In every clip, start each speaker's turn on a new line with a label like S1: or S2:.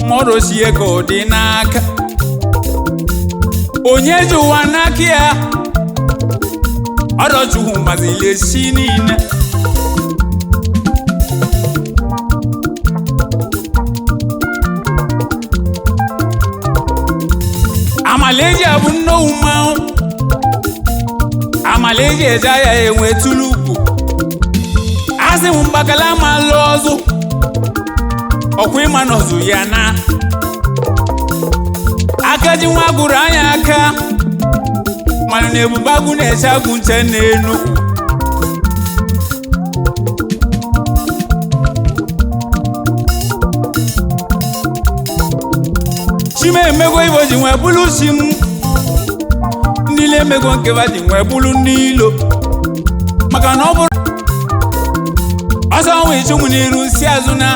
S1: Mọrosie ka ọ dị n'aka onye ji ụwa n'aka ya. Ọrọchukwu mazili esi niile. Amalaeji abụ nnowu mmanwụ, amalaeji eje ya enwe tulu ugwu. Asị m mgbakala ma lụọ ọzụ ọkwa ịma n'ọzụ ya na aka ji nwa gụrụ anya aka mana na ebube agụ na-eche agụ nche n'elu. Chimemego ibo ji nwee bụrụ chi m, ndị na-emego nkeba ji nwee bụrụ ndị ilo, maka na ọ bụrụ ọsọ nwe chụmụ n'iru nsi azụ na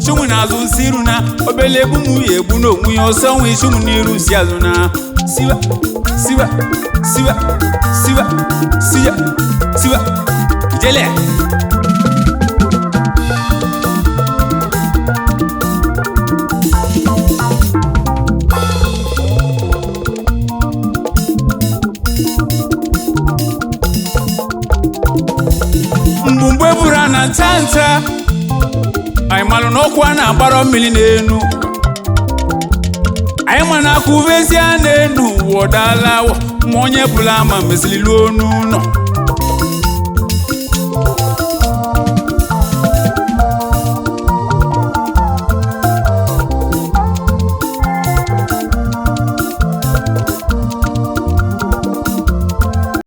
S1: chụmụ n'azụ nsi iru na obele egbu m ya egbu n'onwe ya. Ọsọ nwe chụmụ n'iru nsi azụ na siwa siwa siwa siwa siwa siwa ijele. Mgbumgbe buru a na nta nta, anyị malụ na ọkụ a na-agbara mmiri n'enu, anyị ma na akụ uvezie n'enu wọdalawa ma onye bụla ama mezili luo n'ụlọ.